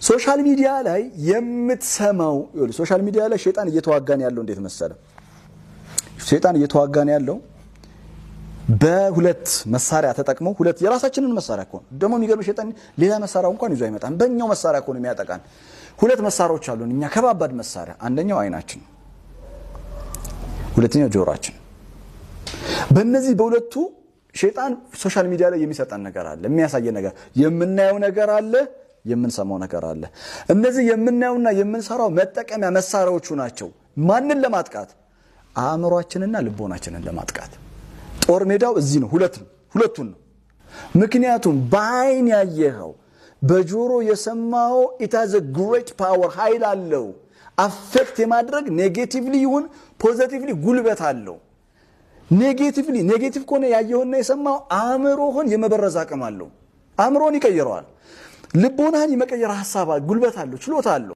Social media ላይ የምትሰማው፣ social media ላይ ሸይጣን እየተዋጋን ያለው እንዴት መሰለ? ሸይጣን እየተዋጋን ያለው በሁለት መሳሪያ ተጠቅሞ፣ ሁለት የራሳችንን መሳሪያ እኮ ነው። ደግሞ የሚገርም ሸይጣን ሌላ መሳሪያው እንኳን ይዞ አይመጣም። በእኛው መሳሪያ እኮ ነው የሚያጠቃን። ሁለት መሳሪያዎች አሉን እኛ፣ ከባባድ መሳሪያ። አንደኛው አይናችን፣ ሁለተኛው ጆሮአችን። በእነዚህ በሁለቱ ሸይጣን social media ላይ የሚሰጠን ነገር አለ፣ የሚያሳየን ነገር፣ የምናየው ነገር አለ፣ የምንሰማው ነገር አለ። እነዚህ የምናየውና የምንሰማው መጠቀሚያ መሳሪያዎቹ ናቸው። ማንን ለማጥቃት? አእምሯችንና ልቦናችንን ለማጥቃት። ጦር ሜዳው እዚህ ነው። ሁለት ነው፣ ሁለቱን ነው። ምክንያቱም በአይን ያየኸው፣ በጆሮ የሰማኸው it has a great power፣ ኃይል አለው። Affect የማድረግ negatively ይሁን positively ጉልበት አለው። Negatively፣ negative ከሆነ ያየኸውና የሰማኸው አእምሮህን የመበረዝ አቅም አለው። አእምሮን ይቀይረዋል። ልቦናህን የመቀየር ሀሳብ ጉልበት አለው፣ ችሎታ አለው።